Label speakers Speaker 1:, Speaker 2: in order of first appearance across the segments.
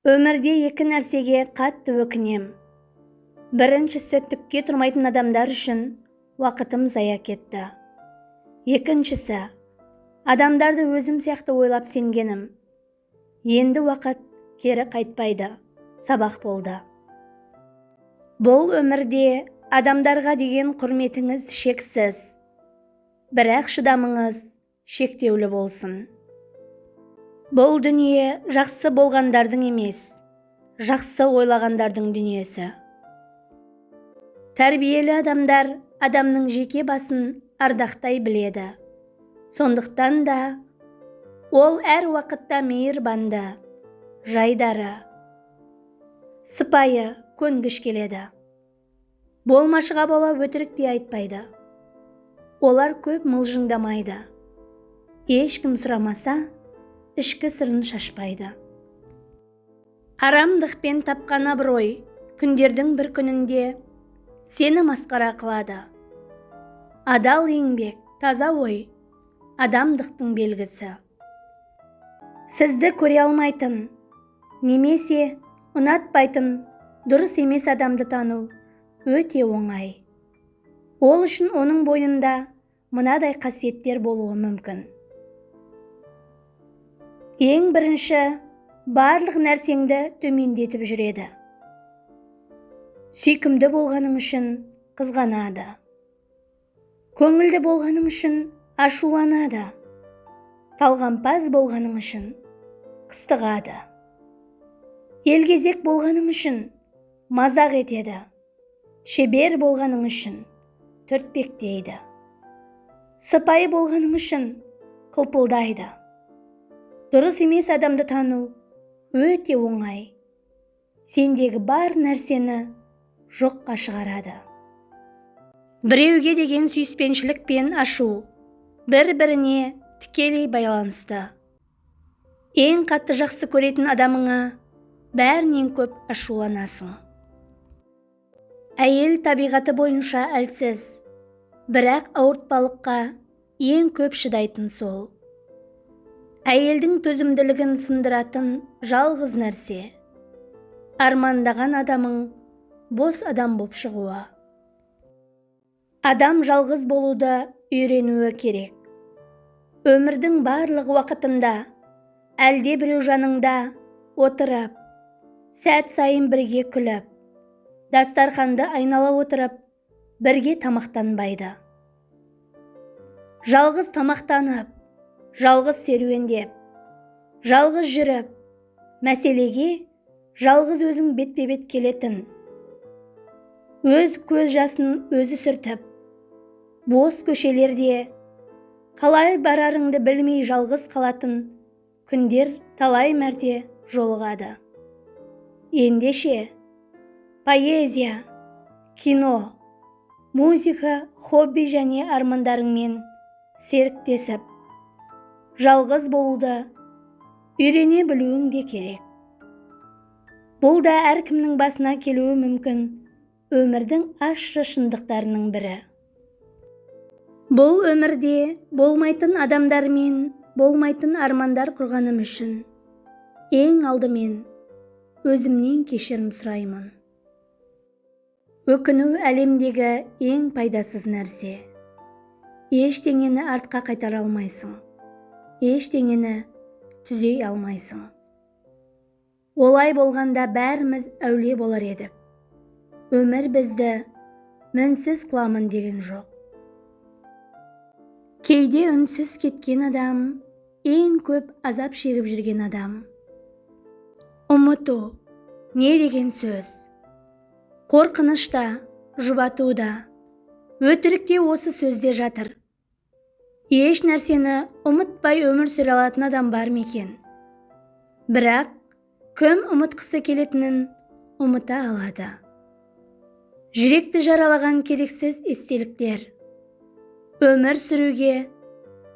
Speaker 1: Өмірде екі нәрсеге қатты өкінем. Біріншісі, түкке тұрмайтын адамдар үшін уақытым зая кетті. Екіншісі, адамдарды өзім сияқты ойлап сенгенім. Енді уақыт кері қайтпайды, сабақ болды. Бұл өмірде адамдарға деген құрметіңіз шексіз, бірақ шыдамыңыз шектеулі болсын. Бұл дүние жақсы болғандардың емес, жақсы ойлағандардың дүниесі. Тәрбиелі адамдар адамның жеке басын ардақтай біледі. Сондықтан да ол әр уақытта мейірбанды, жайдары, сыпайы, көнгіш келеді. Болмашыға бола өтірік те айтпайды. Олар көп мылжыңдамайды. Ешкім сұрамаса, ішкі сырын шашпайды. Арамдықпен тапқан абырой күндердің бір күнінде сені масқара қылады. Адал еңбек, таза ой адамдықтың белгісі. Сізді көре алмайтын немесе ұнатпайтын дұрыс емес адамды тану өте оңай. Ол үшін оның бойында мынадай қасиеттер болуы мүмкін. Ең бірінші, барлық нәрсеңді төмендетіп жүреді. Сүйкімді болғаның үшін қызғанады. Көңілді болғаның үшін ашуланады. Талғампаз болғаның үшін қыстығады. Елгезек болғаның үшін мазақ етеді. Шебер болғаның үшін түртпектейді. Сыпайы болғаның үшін қылпылдайды. Дұрыс емес адамды тану өте оңай. Сендегі бар нәрсені жоққа шығарады. Біреуге деген сүйіспеншілік пен ашу бір-біріне тікелей байланысты. Ең қатты жақсы көретін адамыңа бәрінен көп ашуланасың. Әйел табиғаты бойынша әлсіз, бірақ ауыртпалыққа ең көп шыдайтын сол. Әйелдің төзімділігін сындыратын жалғыз нәрсе армандаған адамың бос адам боп шығуы. Адам жалғыз болуды үйренуі керек. Өмірдің барлық уақытында әлде біреу жаныңда отырып, сәт сайын бірге күліп, дастарханды айнала отырып, бірге тамақтанбайды. Жалғыз тамақтанып, жалғыз серуендеп, жалғыз жүріп, мәселеге жалғыз өзің бетпе-бет келетін, өз көз жасын өзі сүртіп, бос көшелерде қалай барарыңды білмей жалғыз қалатын күндер талай мәрте жолығады. Ендеше, поэзия, кино, музыка, хобби және армандарыңмен серіктесіп, жалғыз болуды үйрене білуің де керек. Бұл да әркімнің басына келуі мүмкін өмірдің ащы шындықтарының бірі. Бұл өмірде болмайтын адамдармен болмайтын армандар құрғаным үшін ең алдымен өзімнен кешірім сұраймын. Өкіну әлемдегі ең пайдасыз нәрсе. Ештеңені артқа қайтара алмайсың. Ештеңені түзей алмайсың. Олай болғанда бәріміз әулие болар едік. Өмір бізді мінсіз қыламын деген жоқ. Кейде үнсіз кеткен адам ең көп азап шегіп жүрген адам. Ұмыту не деген сөз? Қорқыныш та, жұбату да, өтірік те осы сөзде жатыр. Еш нәрсені ұмытпай өмір сүре алатын адам бар ма екен? Бірақ кім ұмытқысы келетінін ұмыта алады. Жүректі жаралаған керексіз естеліктер. Өмір сүруге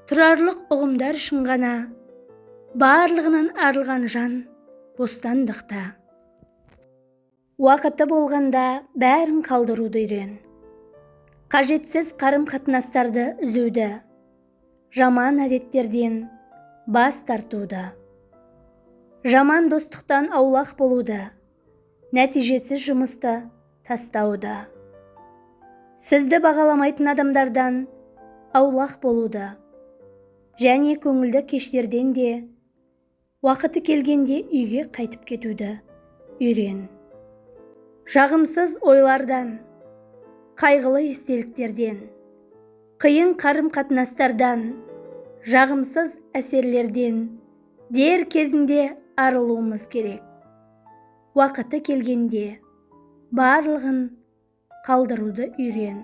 Speaker 1: тұрарлық ұғымдар үшін ғана барлығынан арылған жан бостандықта. Уақыты болғанда бәрін қалдыруды үйрен. Қажетсіз қарым-қатынастарды үзуді, жаман әдеттерден бас тартуды. Жаман достықтан аулақ болуды, нәтижесіз жұмысты тастауды, сізді бағаламайтын адамдардан аулақ болуды және көңілді кештерден де уақыты келгенде үйге қайтып кетуді үйрен. Жағымсыз ойлардан, қайғылы естеліктерден, қиын қарым-қатынастардан, жағымсыз әсерлерден дер кезінде арылуымыз керек. Уақыты келгенде барлығын қалдыруды үйрен.